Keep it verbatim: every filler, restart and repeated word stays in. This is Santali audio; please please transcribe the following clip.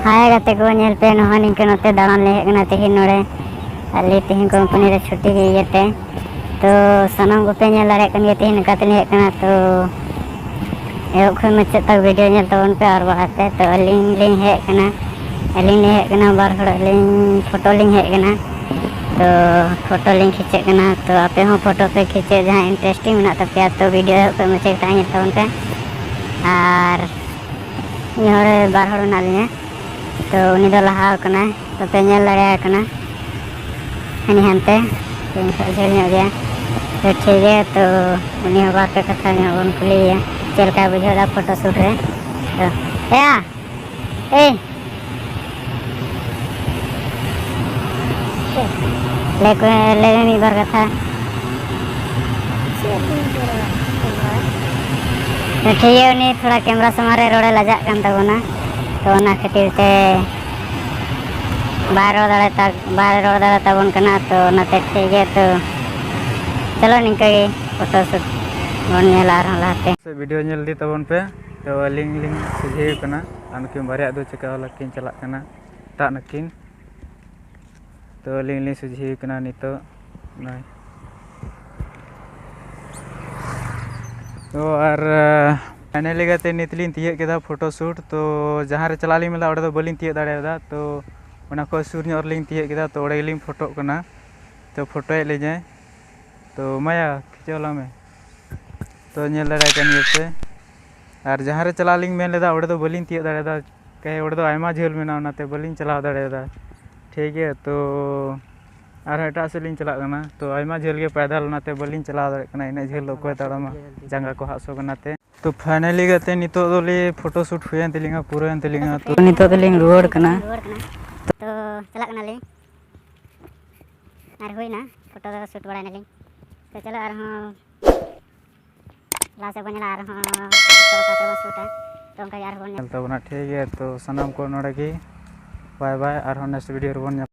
ᱦᱟᱭ ᱜᱟᱛᱮ ᱠᱚ, ᱧᱮᱞ ᱯᱮ, ᱱᱚᱜᱼᱚᱭ ᱱᱤᱝᱠᱟᱹ ᱱᱚᱛᱮ ᱫᱟᱬᱟᱱ ᱞᱮ ᱦᱮᱡ ᱠᱟᱱᱟ ᱛᱮᱦᱮᱧ ᱱᱚᱰᱮ᱾ ᱟᱞᱮ ᱛᱮᱦᱮᱧ ᱠᱳᱢᱯᱟᱱᱤ ᱨᱮ ᱪᱷᱩᱴᱤ ᱜᱮ ᱤᱭᱟᱹᱛᱮ᱾ ᱛᱚ ᱥᱟᱱᱟᱢ ᱠᱚᱯᱮ ᱧᱮᱞ ᱫᱟᱲᱮᱭᱟᱜ ᱠᱟᱱ ᱜᱮᱭᱟ ᱛᱮᱦᱮᱧ ᱱᱚᱝᱠᱟ ᱛᱮᱞᱤᱧ ᱦᱮᱡ ᱠᱟᱱᱟ᱾ ᱛᱚ ᱮᱦᱚᱵ ᱠᱷᱚᱱ ᱢᱩᱪᱟᱹᱫ ᱛᱟᱠ ᱵᱷᱤᱰᱤᱭᱳ ᱧᱮᱞ ᱛᱟᱵᱚᱱ ᱯᱮ ᱟᱨ ᱵᱟᱲᱟᱭ ᱯᱮ᱾ ᱛᱚ ᱟᱹᱞᱤᱧ ᱞᱤᱧ ᱦᱮᱡ ᱠᱟᱱᱟ, ᱟᱹᱞᱤᱧ ᱞᱤᱧ ᱦᱮᱡ ᱠᱟᱱᱟ ᱵᱟᱨ ᱦᱚᱲ ᱟᱹᱞᱤᱧ ᱯᱷᱳᱴᱳ ᱞᱤᱧ ᱦᱮᱡ ᱠᱟᱱᱟ᱾ ᱛᱚ ᱯᱷᱳᱴᱳ ᱞᱤᱧ ᱠᱷᱤᱪᱟᱹᱜ ᱠᱟᱱᱟ᱾ ᱛᱚ ᱟᱯᱮ ᱦᱚᱸ ᱯᱷᱳᱴᱳ ᱯᱮ ᱠᱷᱤᱪᱟᱹᱜ ᱡᱟᱦᱟᱸ ᱤᱱᱴᱟᱨᱮᱥᱴᱤᱝ ᱢᱮᱱᱟᱜ ᱛᱟᱯᱮᱭᱟ, ᱛᱚ ᱵᱷᱤᱰᱤᱭᱳ ᱮᱦᱚᱵ ᱠᱷᱚᱱ ᱢᱩᱪᱟᱹᱫ ᱛᱟᱠ ᱧᱮᱞ ᱛᱟᱵᱚᱱ ᱯᱮ᱾ ᱟᱨ ᱤᱧ ᱦᱚᱲ ᱵᱟᱨ ᱦᱚᱲ ᱢᱮᱱᱟᱜ ᱞᱤᱧᱟ᱾ ᱛᱚ ᱩᱱᱤ ᱫᱚ ᱞᱟᱦᱟ ᱟᱠᱟᱱᱟᱭ, ᱛᱚ ᱯᱮ ᱧᱮᱞ ᱫᱟᱲᱮᱭᱟᱭ ᱠᱟᱱᱟ ᱦᱟᱹᱱᱤ ᱦᱟᱱᱛᱮ, ᱤᱧ ᱠᱷᱚᱱ ᱡᱷᱟᱹᱞ ᱧᱚᱜ ᱜᱮᱭᱟ᱾ ᱛᱚ ᱴᱷᱤᱠ ᱜᱮᱭᱟ, ᱛᱚ ᱩᱱᱤ ᱦᱚᱸ ᱵᱟᱨ ᱯᱮ ᱠᱟᱛᱷᱟ ᱧᱚᱜ ᱵᱚᱱ ᱠᱩᱞᱤᱭᱮᱭᱟ ᱪᱮᱫ ᱞᱮᱠᱟᱭ ᱵᱩᱡᱷᱟᱹᱣ ᱮᱫᱟ ᱯᱷᱳᱴᱳ ᱥᱩᱴ ᱨᱮ᱾ ᱛᱚ ᱮᱭᱟ, ᱮᱭ, ᱞᱟᱹᱭ ᱠᱚ, ᱞᱟᱹᱭ ᱢᱮ ᱢᱤᱫ ᱵᱟᱨ ᱠᱟᱛᱷᱟ᱾ ᱴᱷᱤᱠ ᱜᱮᱭᱟ, ᱩᱱᱤ ᱛᱷᱚᱲᱟ ᱠᱮᱢᱨᱟ ᱥᱟᱢᱟᱝ ᱨᱮ ᱨᱚᱲᱮ ᱞᱟᱡᱟᱜ ᱠᱟᱱ ᱛᱟᱵᱚᱱᱟ, ᱛᱚ ᱚᱱᱟ ᱠᱷᱟᱹᱛᱤᱨ ᱛᱮ ᱵᱟᱭ ᱨᱚᱲ ᱫᱟᱲᱮ ᱛᱟ-, ᱵᱟᱭ ᱨᱚᱲ ᱫᱟᱲᱮ ᱛᱟᱵᱚᱱ ᱠᱟᱱᱟ᱾ ᱛᱚ ᱚᱱᱟᱛᱮ ᱴᱷᱤᱠ ᱜᱮᱭᱟ, ᱛᱚ ᱪᱚᱞᱚ ᱱᱤᱝᱠᱟᱹ ᱜᱮ ᱯᱷᱳᱴᱳ ᱥᱩᱴ ᱵᱚᱱ ᱧᱮᱞᱟ ᱟᱨᱦᱚᱸ ᱞᱟᱦᱟᱛᱮ᱾ ᱥᱮ ᱵᱷᱤᱰᱤᱭᱳ ᱧᱮᱞ ᱤᱫᱤ ᱛᱟᱵᱚᱱ ᱯᱮ᱾ ᱛᱚ ᱟᱹᱞᱤᱧ ᱞᱤᱧ ᱥᱚᱡᱷᱮ ᱠᱟᱱᱟ ᱟᱨ ᱱᱩᱠᱤᱱ ᱵᱟᱨᱭᱟ ᱫᱚ ᱪᱮᱠᱟ ᱵᱟᱞᱟ ᱠᱤᱱ ᱪᱟᱞᱟᱜ ᱠᱟᱱᱟ, ᱛᱟᱜ ᱱᱟᱹᱠᱤᱱ᱾ ᱛᱚ ᱟᱹᱞᱤᱧ ᱞᱤᱧ ᱥᱚᱡᱷᱮ ᱠᱟᱱᱟ ᱱᱤᱛᱚᱜ ᱱᱚᱜᱼᱚᱭ᱾ ᱛᱚ ᱟᱨ ᱯᱷᱟᱭᱱᱟᱞᱤ ᱠᱟᱛᱮ ᱱᱤᱛ ᱞᱤᱧ ᱛᱤᱭᱟᱹᱜ ᱠᱮᱫᱟ ᱯᱷᱳᱴᱳ ᱥᱩᱴ᱾ ᱛᱚ ᱡᱟᱦᱟᱸ ᱨᱮ ᱪᱟᱞᱟᱜ ᱞᱤᱧ ᱢᱮᱱᱫᱟ ᱚᱸᱰᱮ ᱫᱚ ᱵᱟᱹᱞᱤᱧ ᱛᱤᱭᱟᱹᱜ ᱫᱟᱲᱮᱭᱟᱫᱟ᱾ ᱛᱚ ᱚᱱᱟ ᱠᱷᱚᱱ ᱥᱩᱨ ᱧᱚᱜ ᱨᱮᱞᱤᱧ ᱛᱤᱭᱟᱹᱜ ᱠᱮᱫᱟ᱾ ᱛᱚ ᱚᱸᱰᱮ ᱜᱮᱞᱤᱧ ᱯᱷᱳᱴᱳᱜ ᱠᱟᱱᱟ᱾ ᱛᱚ ᱯᱷᱳᱴᱳᱭᱮᱫ ᱞᱤᱧᱟᱭ᱾ ᱛᱚ ᱢᱟᱭᱟ, ᱠᱷᱤᱪᱟᱹᱣ ᱞᱟᱝ ᱢᱮ᱾ ᱛᱚ ᱧᱮᱞ ᱫᱟᱲᱮᱭᱟᱜ ᱠᱟᱱ ᱜᱮᱭᱟ ᱯᱮ᱾ ᱟᱨ ᱡᱟᱦᱟᱸ ᱨᱮ ᱪᱟᱞᱟᱜ ᱞᱤᱧ ᱢᱮᱱ ᱞᱮᱫᱟ ᱚᱸᱰᱮ ᱫᱚ ᱵᱟᱹᱞᱤᱧ ᱛᱤᱭᱟᱹᱜ ᱫᱟᱲᱮᱭᱟᱫᱟ᱾ ᱠᱟᱹᱡ ᱚᱸᱰᱮ ᱫᱚ ᱟᱭᱢᱟ ᱡᱷᱟᱹᱞ ᱢᱮᱱᱟᱜᱼᱟ, ᱚᱱᱟᱛᱮ ᱵᱟᱹᱞᱤᱧ ᱪᱟᱞᱟᱣ ᱫᱟᱲᱮᱭᱟᱫᱟ᱾ ᱴᱷᱤᱠ ᱜᱮᱭᱟ, ᱛᱚ ᱟᱨᱦᱚᱸ ᱮᱴᱟᱜ ᱥᱮᱫ ᱞᱤᱧ ᱪᱟᱞᱟᱜ ᱠᱟᱱᱟ᱾ ᱛᱚ ᱟᱭᱢᱟ ᱡᱷᱟᱹᱞ ᱜᱮ ᱯᱟᱭᱫᱟᱞ, ᱚᱱᱟᱛᱮ ᱵᱟᱹᱞᱤᱧ ᱪᱟᱞᱟᱣ ᱫᱟᱲᱮᱭᱟᱜ ᱠᱟᱱᱟ᱾ ᱤᱱᱟᱹᱜ ᱡᱷᱟᱹᱞ ᱫᱚ ᱚᱠᱚᱭ ᱛᱟᱲᱟᱢᱟ, ᱡᱟᱸᱜᱟ ᱠᱚ ᱦᱟᱹᱥᱩ ᱠᱟᱱᱟ ᱛᱮ᱾ ᱛᱚ ᱯᱷᱟᱭᱱᱟᱞᱤ ᱠᱟᱛᱮ ᱱᱤᱛᱚᱜ ᱫᱚᱞᱮ ᱯᱷᱳᱴᱳ ᱥᱩᱴ ᱦᱩᱭᱮᱱ ᱛᱟᱹᱞᱤᱧᱟ, ᱯᱩᱨᱟᱹᱣᱮᱱ ᱛᱟᱹᱞᱤᱧᱟ᱾ ᱛᱚ ᱱᱤᱛᱚᱜ ᱫᱚᱞᱤᱧ ᱨᱩᱣᱟᱹᱲ ᱠᱟᱱᱟ᱾ ᱨᱩᱣᱟᱹᱲ ᱠᱟᱱᱟ᱾ ᱛᱚ ᱪᱟᱞᱟᱜ ᱠᱟᱱᱟᱞᱤᱧ᱾ ᱟᱨ ᱦᱩᱭᱱᱟ, ᱯᱷᱳᱴᱳ ᱫᱚ ᱥᱩᱴ ᱵᱟᱲᱟᱭ ᱱᱟᱞᱤᱧ᱾ ᱛᱚ ᱪᱚᱞᱚ ᱟᱨᱦᱚᱸ ᱞᱟᱦᱟ ᱥᱮᱫ ᱵᱚᱱ ᱧᱮᱞᱟ, ᱟᱨᱦᱚᱸ ᱯᱷᱳᱴᱳ ᱚᱠᱟ ᱠᱚᱨᱮ ᱵᱚᱱ ᱥᱩᱴᱟ᱾ ᱛᱚ ᱚᱱᱠᱟ ᱜᱮ ᱟᱨᱦᱚᱸ ᱵᱚᱱ ᱧᱮᱞ ᱧᱮᱞ ᱛᱟᱵᱚᱱᱟ᱾ ᱴᱷᱤᱠ ᱜᱮᱭᱟ, ᱛᱚ ᱥᱟᱱᱟᱢ ᱠᱚ ᱱᱚᱰᱮ ᱜᱮ ᱵᱟᱭ ᱵᱟᱭ, ᱟᱨᱦᱚᱸ ᱱᱮᱠᱥᱴ ᱵᱷᱤᱰᱤᱭᱳ ᱨᱮᱵᱚᱱ ᱧᱟᱯᱟᱢᱟ᱾